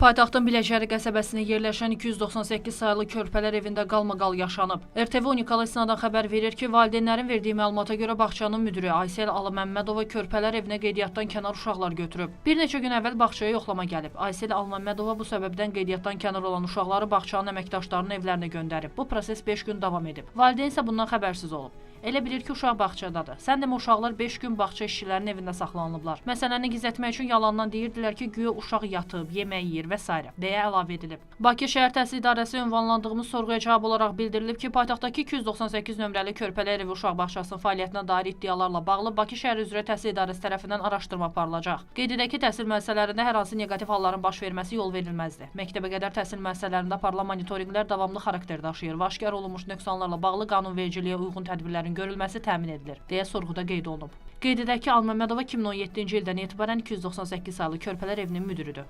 Paytaxtın Biləcəri qəsəbəsində yerləşən 298 saylı körpələr evində qalmaqal yaşanıb. RTV Unikal esnadan xəbər verir ki, valideynlərin verdiyi məlumata görə bağçanın müdiri Aysel Alıməmmədova körpələr evinə qeydiyyatdan kənar uşaqlar götürüb. Bir neçə gün əvvəl bağçaya yoxlama gəlib. Aysel Alıməmmədova bu səbəbdən qeydiyyatdan kənar olan uşaqları bağçanın əməkdaşlarının evlərinə göndərib. Bu proses 5 gün davam edib. Valideyn isə bundan xəbərsiz olub. Elə bilir ki, uşaq bağçadadır. Sən demə uşaqlar 5 gün bağça işçilərinin evində saxlanılıblar. Məsələni gizlətmək üçün yalandan deyirdilər ki, güya uşaq yatıb, yemək yeyir və s. deyə əlavə edilib. Bakı Şəhər Təhsil İdarəsi ünvanlandığımız sorğuya cavab olaraq bildirilib ki, paytaxtdakı 298 nömrəli körpələr evi uşaq bağçasının fəaliyyətinə dair iddialarla bağlı Bakı şəhər üzrə Təhsil İdarəsi tərəfindən araşdırma aparılacaq. Qeyd edək ki, təhsil müəssisələrində hər hansı neqativ halların baş verməsi yol verilməzdir. Məktəbəqədər təhsil müəssisələrində aparılan monitorinqlər davamlı xarakter daşıyır və aşkar olunmuş nöqsanlarla bağlı qanunvericiliyə uyğun tədbirlərin görülməsi təmin edilir, deyə sorğuda qeyd olunub. Qeyd edək ki, Alməmmədova 2017-ci ildən etibarən 298 saylı körpələr evinin müdiridir.